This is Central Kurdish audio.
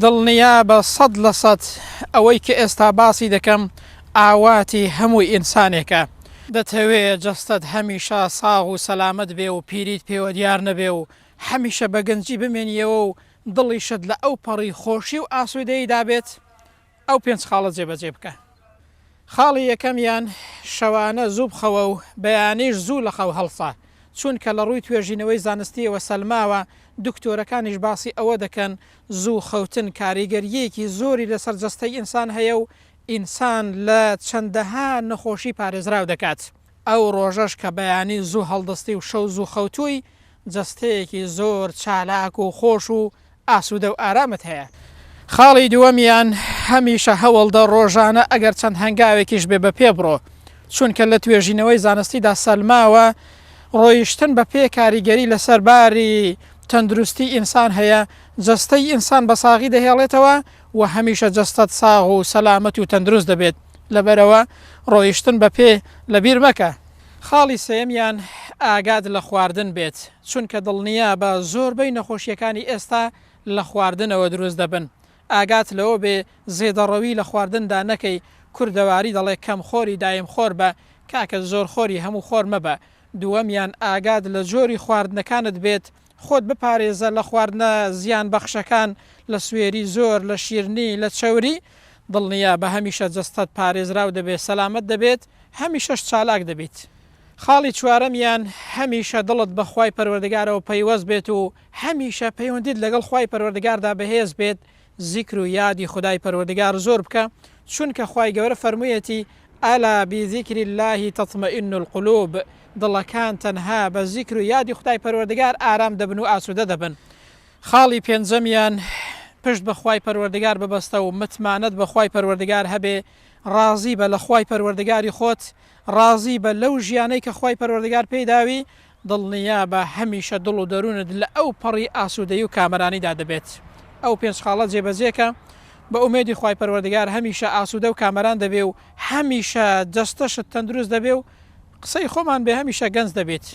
دڵنیابە 100% ئەوەی کە ئێستا باسی دەکەم ئاواتی هەموو ئینسانێکە. دەتەوێ جەستەت هەمیشە ساغ و سەلامەت بێ و پیریت پێوە دیار نەبێ و هەمیشە بە گەنجی بمێنیەوە و دڵیشت لە ئەوپەڕی خۆشی و ئاسوودەییدا بێت؟ ئەو پێنج خاڵە جێبەجێ بکە. خاڵی یەکەمیان، شەوانە زوو بخەوە و بەیانیش زوو لە خەو هەڵسە، چونکە لە ڕووی توێژینەوەی زانستییەوە سەلماوە، دکتۆرەکانیش باسی ئەوە دەکەن زوو خەوتن کاریگەرییەکی زۆری لەسەر جەستەی ئینسان هەیە و ئینسان لە چەندەها نەخۆشی پارێزراو دەکات. ئەو ڕۆژەش کە بەیانی زوو هەڵدەستی و شەو زوو خەوتووی، جەستەیەکی زۆر چالاک و خۆش و ئاسوودە و ئارامت هەیە. خاڵی دووەمیان، هەمیشە هەوڵدە ڕۆژانە ئەگەر چەند هەنگاوێکیش بێ بە پێ بڕۆ، چونکە لە توێژینەوەی زانستیدا سەلماوە ڕۆیشتن بە پێ کاریگەری لەسەر باری تەندروستی ئینسان هەیە، جەستەی ئینسان بە ساغی دەهێڵێتەوە و هەمیشە جەستەت ساغ و سەلامەت و تەندروست دەبێت، لەبەرئەوە ڕۆیشتن بە پێ لەبیر مەکە. خاڵی سێیەمیان، ئاگات لە خواردن بێت، چونکە دڵنیابە زۆربەی نەخۆشییەکانی ئێستا لە خواردنەوە دروست دەبن، ئاگات لەوە بێ زێدەڕەوی لە خواردندا نەکەی، کوردەواری دەڵێ کەم خۆری دایم خۆر بە، کاکە زۆر خۆری هەموو خۆر مەبە. دووەمیان ئاگات لە جۆری خواردنەکانت بێت، خۆت بپارێزە لە خواردنە زیان بەخشەکان، لە سوێری زۆر، لە شیرنی، لە چەوری، دڵنیابە هەمیشە جەستەت پارێزراو دەبێت، سەلامەت دەبێت، هەمیشەش چالاک دەبیت. خاڵی چوارەمیان، هەمیشە دڵت بە خوای پەروەردگارەوە پەیوەست بێت و هەمیشە پەیوەندیت لەگەڵ خوای پەروەردگاردا بەهێز بێت، زیکر و یادی خودای پەروەردگار زۆر بکە، چونکە خوای گەورە فەرموویەتی، الا بذکر اللە تطمئن القلوب، دڵەکان تەنها بە زیکر و یادی خودای پەروەردگار ئارام دەبن و ئاسوودە دەبن. خاڵی پێنجەمیان، پشت بە خوای پەروەردگار ببەستە و متمانەت بە خوای پەروەردگار هەبێ، ڕازی بە لە خوای پەروەردگاری خۆت، ڕازی بە لەو ژیانەی کە خوای پەروەردگار پێی داوی، دڵنیابە هەمیشە دڵ و دەروونت لە ئەو پەڕی ئاسوودەیی و کامەرانیدا دەبێت. ئەو پێنج خاڵە جێبەجێکە، بە ئومێدی خوای پەروەردگار هەمیشە ئاسوودە و کامەران دەبێ و هەمیشە جەستەشت تەندروست دەبێ و قسەی خۆمان بێ هەمیشە گەنج دەبیت.